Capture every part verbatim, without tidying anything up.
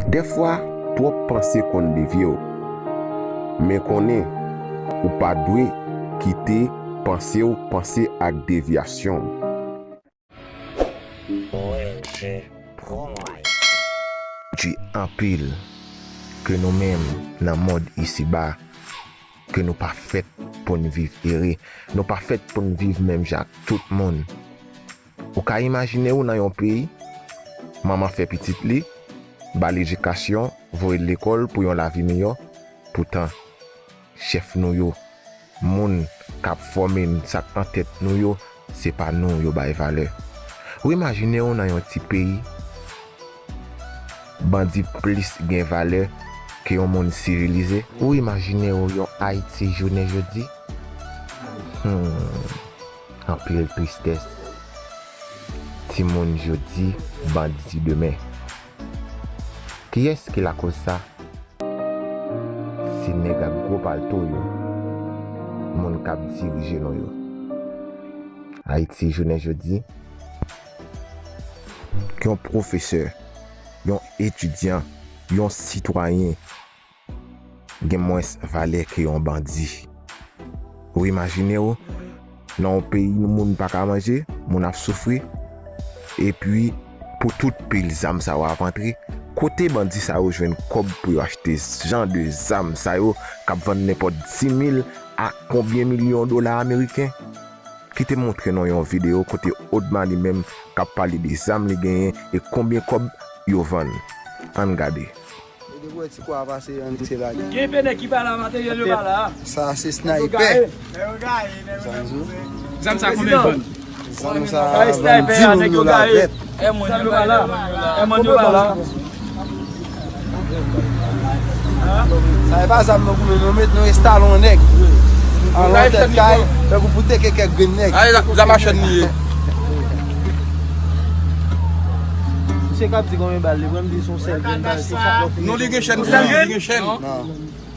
Dèfwa, twòp panse konn devye w. Men konnen, ou pa dwe kite panse w panse ak devyasyon w. Di anpil ke nou menm nan mond isiba, ke nou pa fèt pou n viv ere, nou pa fèt pou n viv menm jan ak tout moun. Ou ka imajine w nan yon peyi, manman fè pitit li, ba l edikasyon, voye l lekòl pou yon lavi miyò, poutan chèf nou yo, moun k ap fòme n, sa k nan tèt nou yo, se pa nou yo bay valè. Ou imajine w nan yon ti peyi, bandi plis gen valè ke yon moun sivilize? Ou imajine w yon Ayiti jounen jodi? Hmm, anpil tristès. Timoun jodi, bandi demen. Kiyès ki lakoz sa? Se nèg ak gwo palto yo, moun k ap dirije nou yo. Ayiti jounen jodi, yon pwofesè, yon etidyan, yon sitwayen gen mwens valè ke yon bandi. Ou imajine w, nan yon peyi moun pa ka manje, moun ap soufri, epi pou tout pil zam sa yo ap antre, kote bandi sa yo jwenn kòb pou yo achte jan de zam sa yo k ap vann nenpòt di mil a konbyen milyon dola ameriken? Kite m montre nou yon videyo kote Odma li menm k ap pale de zam li genyen e konbyen kòb yo vann. Ann gade. E depi w wè ti kwa a pase, ann di se lage. Gen pene ki pa la, materyèl yo pa la. Sa se sniper. Zam sa konbyen l vann? Zam sa vann di mil dola vèt. E moun yo pa la. E moun yo pa la. Sa e pa zam nou goumen, nou met nou enstale yon nèg. An lòt tèt kay, tankou pou teke kèk grenn nèg. Ay, zam a chèn li ye. Misye k ap di konbyen bal li pran, m di se yon sèl grenn bal, se chak lè w fini. Non, li gen chèn, li gen chèn. Non.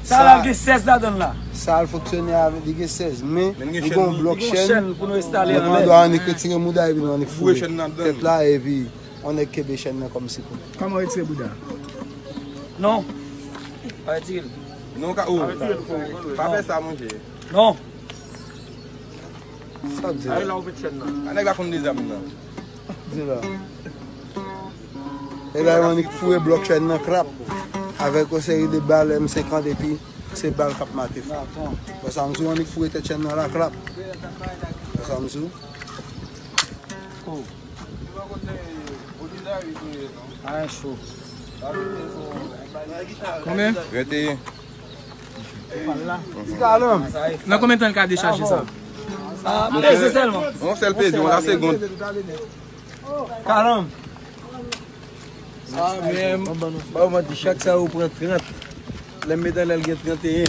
Sa la gen sèz ladan l la. Sa l fonksyone avèk, li gen sèz, men li gen yon blòk chèn. Li gen yon chèn pou nou enstale anlè. Mwen mande w annik retire mouda epi nou annik foure tèt la epi yon nèg kenbe chèn nan kòm sipò. Kòman w retire bouda? Non. Pa retire l. Non, ka, oh. Pa fè sa, monchè. Non. Sa w di la? A nèg la konn de zam nan. Di la. E la, yo annik foure blòk chèn nan krap avèk yon seri de bal M senkant epi se bal k ap mate fò. Wè sa m di w, annik foure tèt chèn nan la krap. Wè sa m di w. Oh. A, cho. Konbyen? Venteyen. Ti kalanm. Nan konbyen tan l ka dechaje sa? Peze sèlman. Yon sèl peze, yon la segond. Kalanm. Sa menm, ba w manti, chak sa yo pran trant. Lè m met anlè l gen tranteyen.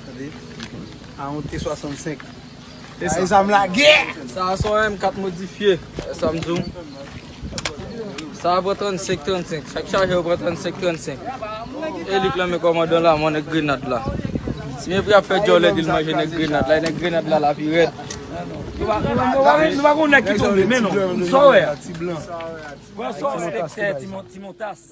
Tande? A yon T swasannsenk. E sa? Sa se yon M kat modifye. E sa m di w. Sa a pran trannsenk, trannsenk. Chak chaje yo pran trannsenk, trannsenk. E li k lan men kòmandan la, mwen nèg grenad la. Si men pri ap fè djòlè di l manje nèg grenad la, e nèg grenad la la pi rèd. Nou pa, nou pa, nou pa konn nèg ki tonbe, men non. Sa w wè a? Wè sa w wè a? Ti montas.